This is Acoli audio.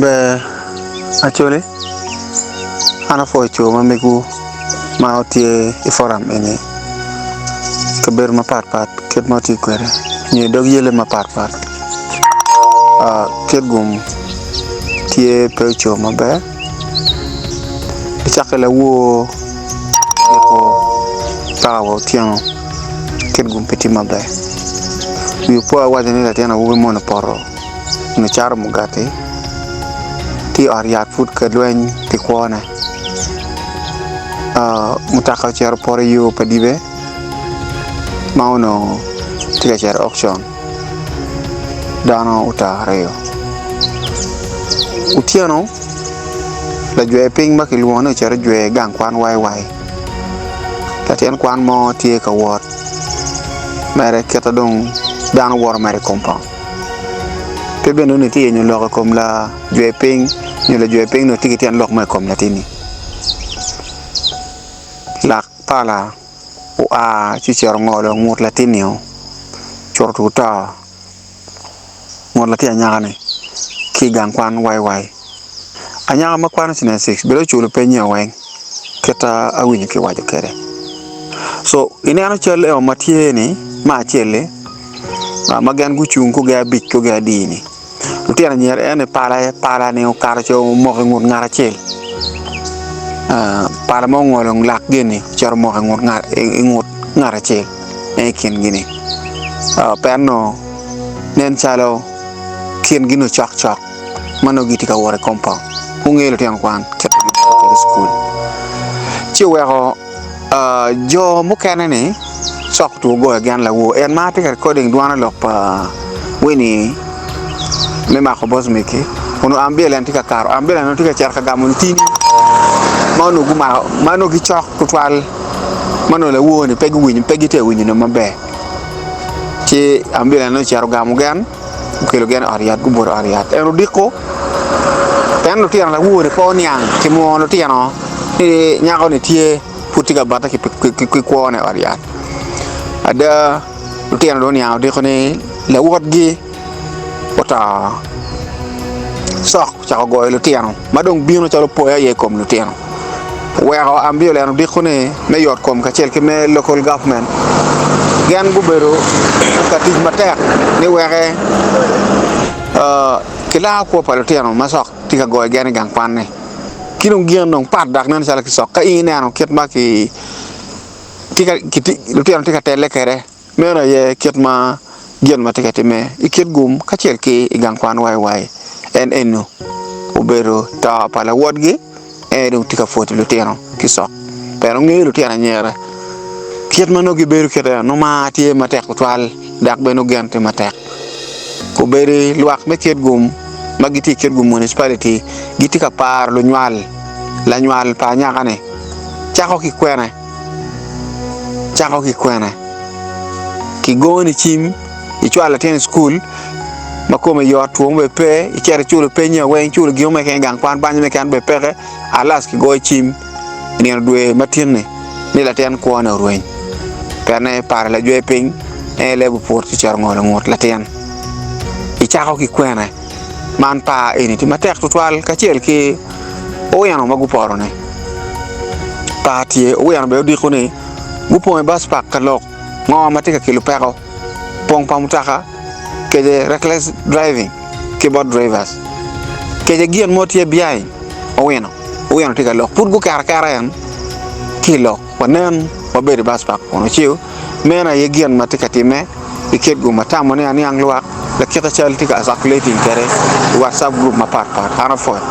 Ber Acholi, an apwoyo co ma mego ma tye i forum eni kabedo mapat pat kit ma watye kwede nyo i dog yelle mapat pat kitgum tye pe oco maber nicakke lawor nyo paka wa otyeno kitgum pe tye maber wi opo awaco ni latin awobi moni opoto nyo cato mugati tye i ot yat pud ka lweny pi kwone mutoka ocito opoto i yo pa dibe ma onongo tye ka cito i okcon dano oto aryo otyeno lajwer piny ma kilwongo ni ocit ojwer gang kwan waiwai latin kwan mo tye ka wot mere kite dong dano woto mere i kompaun pe bene nongo itye ka yenyo lok i kom lajwer piny nyo lajwer piny nongo tye ki tyen lok mo i kom latinni lak pala oa ci ocito ongolo ngut latinni-o ocuto oto ngut latin anyaka-ni ki i gang kwan waiwai anyaka ma kwano ciniya cic bene oculo peny-nyo weng kit ma awinyo kiwaco kwede co ineno cal eno ma tye-ni me acel-li ma gin gucung guge abic guge adi-ni lutino anyira eni pala pala-ni okato ci omoko i ngut ngat acel pala ma ongolo lak gin-ni ocito omoko i ngut ngat acel en i kingi-ni pien onongo nen calo kingi nongo cok cok ma nongo gitye ka wot i kompaun gungeyo lutino kwan kit ma gitye kwede i cukul ci oweko Jo mukene ni cok two goyo gin lawor en ma atye ka recording dwon lok pa Winnie me mako bosmic onongo ambulan tye ka kato ambulan onongo tye ka cito ka gamo lutini ma onongo gumako ma onongo gicok tutwal ma onongo lawor ni pe guwinyo pe gitye ka winyo ne maber ci ambulan ocito ogamo gin okelo gin i ot yat gubuto i ot yat en odiko pien lutino lawor-ri pe oniang ki mwongo lutino ni nyako-ni tye pud tye ka bate ki kwone i ot yat ada lutino dong oniang odiko ni lawotgi oto cok ocako goyo lutino ma dong bino calo poyo aye i kom lutino. Oweko ambiulen odiko-ni me yot kom kacel ki me local government gin gubedo ka tic matek ni weke kilar kwo pa lutino ma cok tye ka goyo gen i gang kwan-ni ki dong gin dong pat dok nen calo kicok ka in ineno kit ma lutino tye ka tele kwede. Meno aye kit ma gin ma tye ka timme i kit gum kacel ki i gang kwan YY. En eno obedo to pa lawotgi, en aye dong tye ka pwodo lutino ki cok. Pien ongeyo lutino anyira kit ma nongo gibedo kite nongo mar tye matek tutwal dok bene nongo gen tye matek. Obedo lwak me kit gum ma gitye i kit gum municipality gitye ka paro lunywal, lanywal pa anyaka-ni cako ki kwene. Cako ki kwene, kigoni cim, icwalo latin i cukul ma kome yot two mo bene pe, icito iculo pennye weng, iculo gin mo keken i gang kwan, banya mo keken bene peke, alac kigoyo cim i nino dwe ma tin-ni ni latin kwone orweny pien pare lajwe piny en aye lebo put ci cito ngolo ngut latin. Icako ki kwene man par eni tye matek tutwal kacel ki owino ma gupoto-ni. Par tye owino bene odiko ni gupongo i bac pak ka lok ngo ma tye ka kelo peko pong pa mutoka kede reckless driving ki bot drivers kede gin mo tye behind owino owino tye ka lok pud guketo aketa en ki i lok wanen wabedo i bac pak kunu ci meno aye gin ma tye ka timme i kit gum atamo ni aniang lwak lakite cal tye ka circulating kwede i whatsapp group mapat pat an apwoyo.